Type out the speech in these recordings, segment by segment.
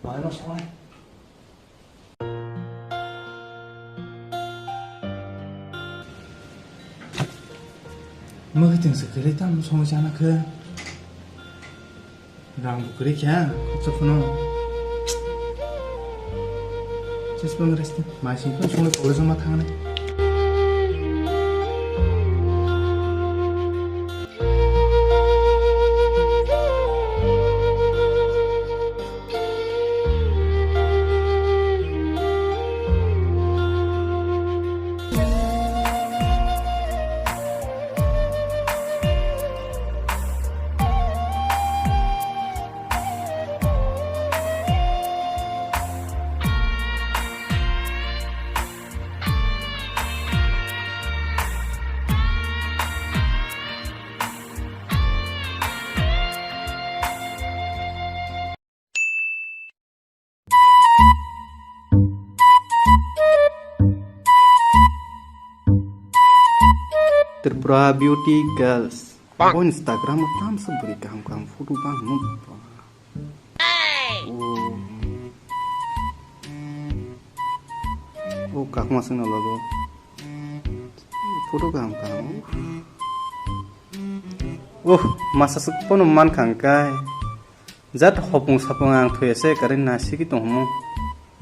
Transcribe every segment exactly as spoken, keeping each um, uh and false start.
Ano sonai. Mwkhwtwng se kwrwi tamo songwi chana khe. Rang bo kwrwi khe, khoroksa phano. Chesbang rest. Mai sing phano songwi college ma thangnai. Tripura Beauty Girls. Bo Instagram o tamsa bwrwi kaham kaham photo bang nuk. Oh. Oh, kakma singna logo. Photo kaham kaham. Oh, masa suk pono man khang kai. Jat hopung sapung ang thoi ase kare nasiki tongmo.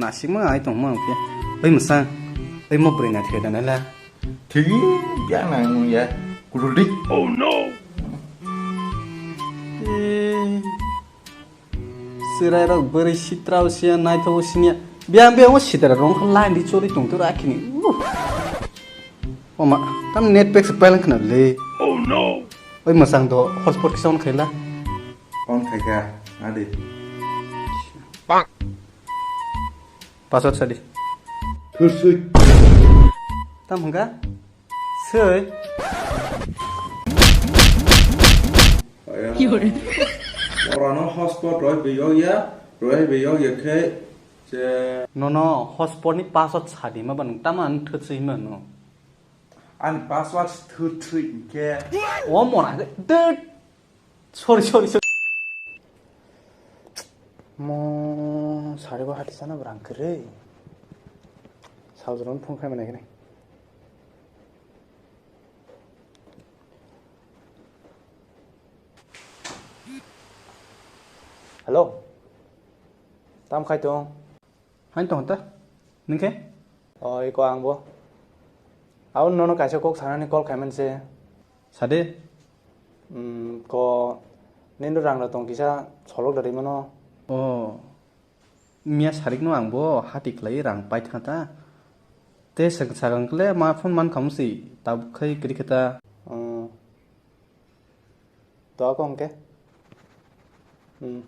Nasikma ai tongmo ang khe. Oi mwsang. Oi mo bwrwi na thoi da nala. Thigi biang nang ya. Kudul di. Oh no. Eh. Sirai rok bwrwi sitrao siya naithogo sinya. Biang biang o sitra rong khe line di chori tong toro akhini. Uh. Oma, tam net pack se palang khna le. Oh no. Oi mwsang do hotspot kisa on khaila. On khaika, adi. Password sadi. Thursui. Tam hwnka? Sui. Aya. Orano hotspot roi biyog ya, roi biyog ya khe je. Nono hotspot ni password sadi ma ba nung tama ang thutsui ma no. Ani password thutsui ke. O mona ke. Sorry, sorry, sorry. Mo sarigo hati sana berang kere. Saujron phone khai mana kene. Hello. Tam khai tong. Hain tong ta? Ningke? O, iko ang bo. Abo nono kaisa kok sanani call khaiman se. Sade? Hmm, ko nini rang da tong kisa solok da rimano. O, miya sarik no ang bo hati khlai rang pai thang ta. Te sag-, sagang kle ma phone man khamu si tabuk khai kri khata. Hmm. To ako hwnkhe? Hmm.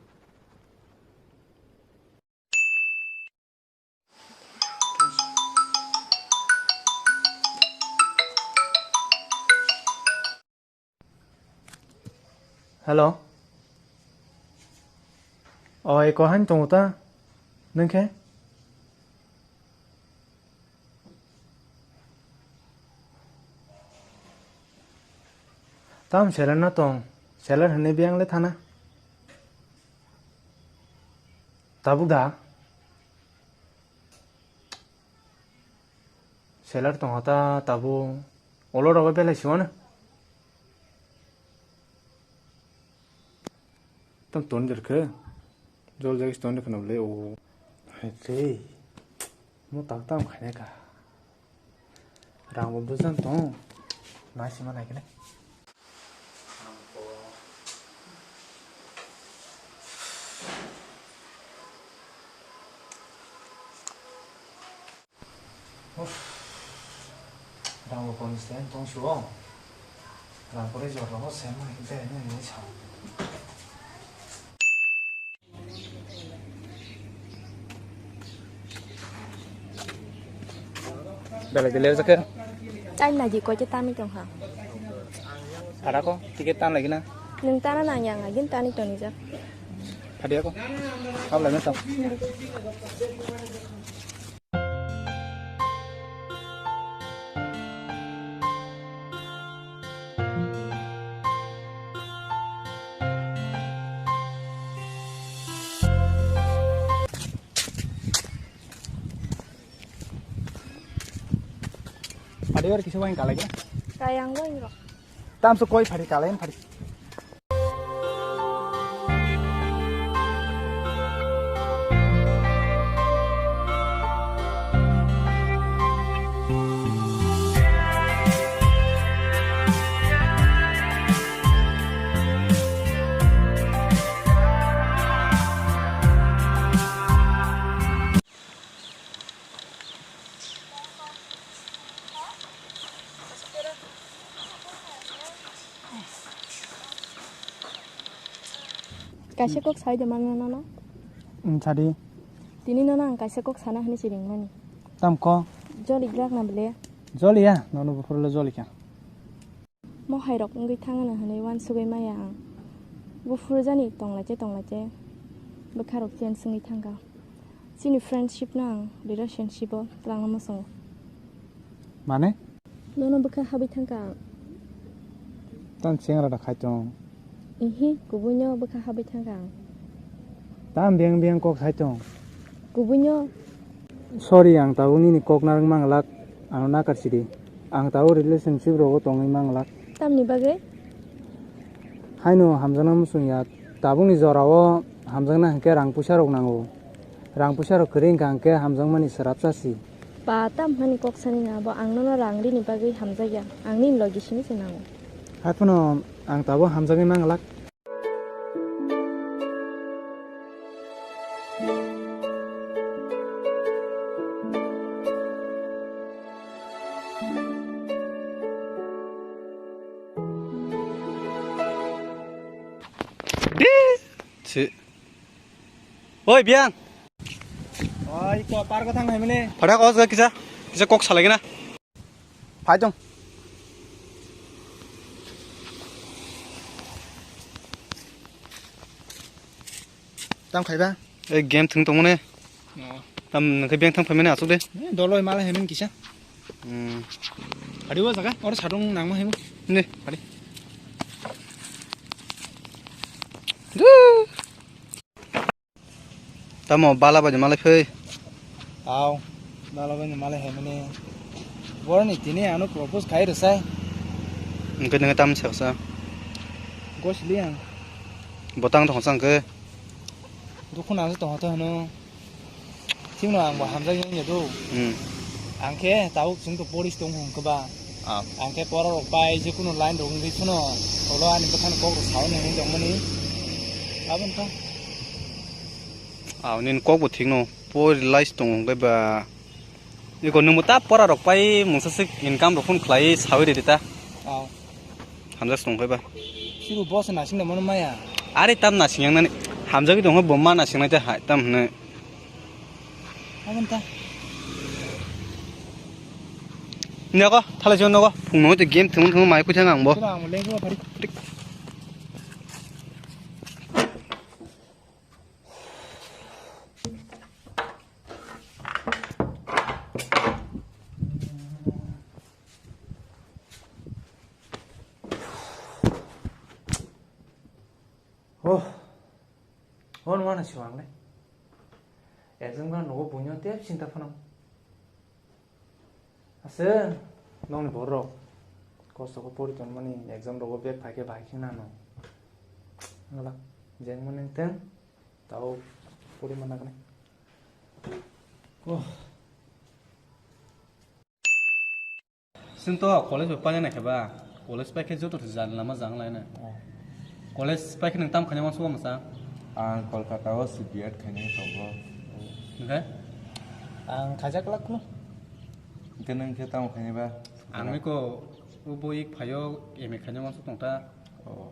Hello. Oi, kohan tongo ta? Nung khe? Tam seller no tong. Seller hwnwi biyang le thana. Tabuk da? Seller tong ta tabuk. Olo rogo belai siwano. Tam ton jer khe. Jol jagis ton khna bole o. Hai tei. Mo tak tam khaina ka. Rang bo bwsang tong. Naisima nai kene. Uff. Rang bo koni se tong suo. Rang pore jor rogo se ma hinte ne ne sa. Belai de ler jakhe. Time nai di koi ta tami tong ha. Ara ko ticket tan lagi na. Nung tana nang yang agin tani toni jak. Hadi ako. Kap lai na tong. Phari or kisa wine kalai gana. Kayang wine rok. Tam so koi phari kalai phari. Kaisa kok sai de mano nono. Hmm, sadi. Tini nono ang kaisa kok sana hwnwi siring mani. Tam ko? Joli grak na bele. Joli ya, nono buphuru lo joli kha. Mo hai rok wngwi thangano hwnwi uansugwi maya ang. Buphuru jani tonglaite tonglaite bwkha rok change wngwi thangkha. Chini friendship no ang relationship o twlangna muchungo. Mane? Nono bwkha habwi thangkha ang. Tam chengra da khai tong. Ihi, kubui no bwkha habwi thangkha ang. Tam beng beng kok sai tong. Kubui no. Sorry, ang tabuk nini kok narwk manglak, ano nakar sidi. Ang tabuk relationship rogo tongwi manglak. Tamni bagwi? Haino hamjakna muchung ya, tabukni jorao hamjakna hwnkhe rang puisa rok nango. Rang puisa rok kwrwi wngkha hwnkhe hamjakmani swrapsa si. Ba, tam hani kok sani na bo, ang nono rang rini bagwi hamjakya, ang nini logi simi se nango. Haiphano ang tabuk hamjagwi manglak. Si. Oi, Biang. Oi, ko park thang hai mene. Phadak os ga kisa, kisa kok salai gana. Phai tong. Tam khaiba? E game thung tongmani. Oh. Tam nang khe beng thang phaimani asuk de. Eh, doloi mala hemen kisa. Hmm. Hadi wa jaga, oro sadung nangma hemu. Ne. Hadi. Tamo bala bai malai phai. Aw, bala bai malai hai mani. Borni tini ano propose khai rwsai. Hwnkhe nwnge tam saksa. Gosli ang. Botang tong sang khe. Dukhu nang tong to hano. Thikno ang bo hamjak yang ya do. Hmm. Ang khe tabuk chwng to police tong hong khe ba. Ah. Ang khe pora rok pai je kuno line rok wngwi phano. Olo ani bwkhano kok rok sawi nang tong mani. Abon ta. Ah, nini kok bo thik no, pori lais tongo hwnkhe ba. Iko nwngbo ta pora rok pai mungsa sik income rok phun khlai sawi ridi ta. Aw. Hamjak tong khe ba. Siru boss nasing da mano maya. Are tam nasing yang nani hamjagwi tong khe bo ma nasing nai ta hai tam hwnwi. Abon ta. Nogo, thalai chon nogo. Phung no te game thung thung mai kuthang ang bo. Kira ang lego phari. Oh, oh, nwana siwang le. Exam ga nogo bunyo tep sinta phano. Ase, nongni borok. Kosto ko pori ton mani exam rogo bek phaike bahai khe nano. Ngala, jeng mani teng. Tao puri mana kene. Oh. Sing to college bo paina khe ba. College pai khe joto thwi jani lama jang lai na. Oh. College pai khe nang tam khanya mansugo masa. Ang Kolkata o C B Ed khaina tongo. Hwnkhe? Ang khaijak lak no. Hwnkhe nang khe tamo khaina ba? Ang ko ubo ik phayo M A khaina mansu tongta. Oh.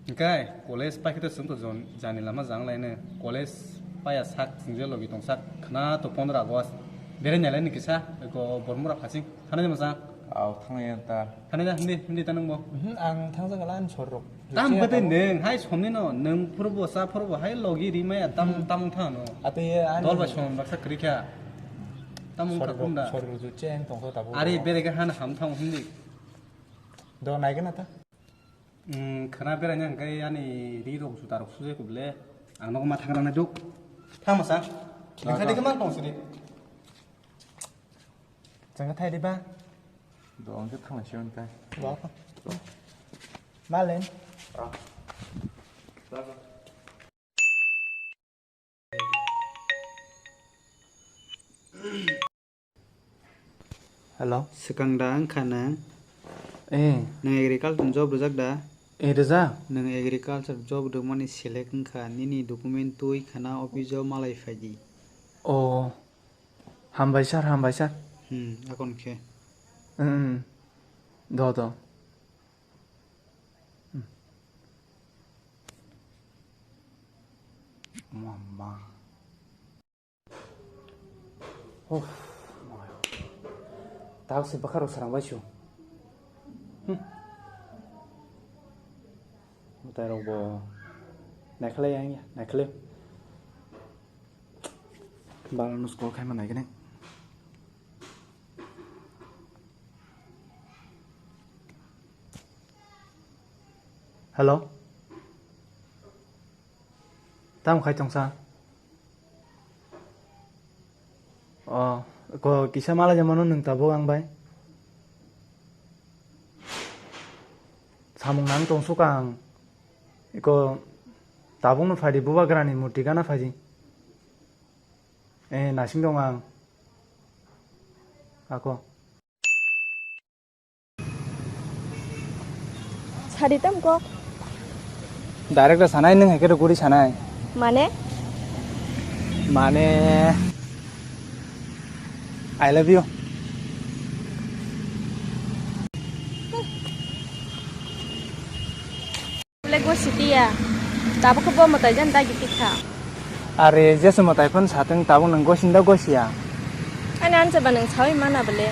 Hwnkhe college paikhe to chwng to jon-, jani lama jang laino. College paya sak chwngje logi tong sak khna to pondro August. Berai nai laini kisa ko Bormura phasing. Thana jema jang. Aw, thangna yan ta. Thana ja hindi, hindi ta nangbo. Mhm, ang thangsa kala ani sor rok. Tam bete neng, hai somni no, neng purbo, sa purbo, hai logi rimaya, tam, tam thano. Ate ye ani dol bai som raksa krikha. Tam ungkha kunda. Sor rok ju cheng tongkha tabo. Are berega han ham thang hindi. Do nai gana ta? Khwna beraina hwnkhe ani ri rok juta rok sujai kho bele. Ang nogo ma thangra nai duk. Thang masa. Nokha dekhe mang tong sini. Chwng thai diba? Do ang khe thangna siyon kai. Malen. Hello. Swkang da wngkha nang? Eh. Nang agriculture job rwjak da? Eh, rwjak. Nang agriculture job rwmani select wngkha, nini document twi khana office o malai phaidi. Oh. Hambai sir, hambai sir. Hmm, akon khe. Hmm. Do, do. Hmm. Mama. Uff, tao se bwkha rok srang bai su. Hmm. Mwtai rok bo naikhlai yang ya, naikhlai. Bala nus call khaima naikhe nai. Hello. Tamo khai tongsa? O, ko kisa malai jamano nwng tabuk ang bai. Samung nang tong suka ang. Iko tabuk no phaidi bubagrani murti gana phaidi. Eh, nasing dong ang. Ako. Sadi tam kok. Direct da sanai, nwng hai khe rw guri sanai. Mane? Mane, I love you. Bole gosi tiya. Tabuk khe bo mwtai jan dagi tikha. Are, jesu mwtai phone satwng, tabuk nwng gosi da gosiya. Ani ansa ba nwng sawi mana bole.